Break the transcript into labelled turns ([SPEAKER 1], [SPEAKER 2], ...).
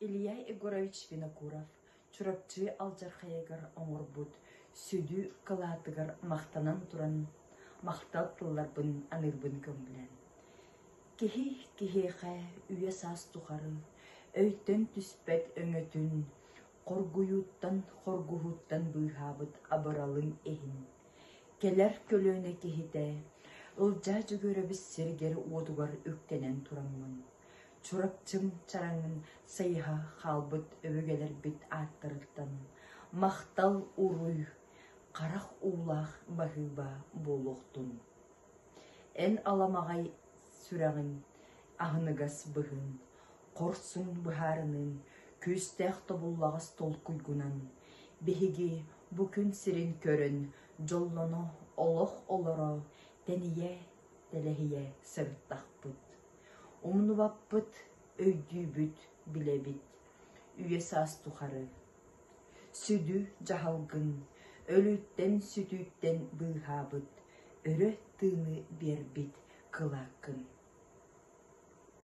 [SPEAKER 1] Илья Егорович Винокуров Чурапчы алдьархайыгар оҥорбут сүдү кылаатыгар махтанан туран махтал тылларбын аныырбын көҥүллээн. Киһи киһиэхэ үйэ-саас тухары өйтөн түспэт өҥөтүн, хоргуйууттан хоргуһууттан быыһаабыт абыралын иһин кэлэр көлүөнэ киһитэ Ылдьаа Дьөгүөрэбис сиригэр-уотугар үктэнэн тураммын, Чурапчым чараҥын сайыһа хаалбыт өбүгэлэрбит ааттарыттан махтал уруй, харах уулаах баһыыба буолуохтун. Эн аламаҕай сүрэҕин аһыныгас быһыын, хорсун быһаарыныын, күүстээх тобуллаҕас толкуйгунан биһиги бу күн сирин көрөн дьоллоно олох олоро тэнийэ тэлэһийэ сырыттахпыт. Умнубаппыт, өйдүүбүт, билэбит үйэ-саас тухары. Сүдү дьаһалгын, өлүүттэн-сүтүүттэн быыһаабыт, өрө тыыны биэрбит кылааккын.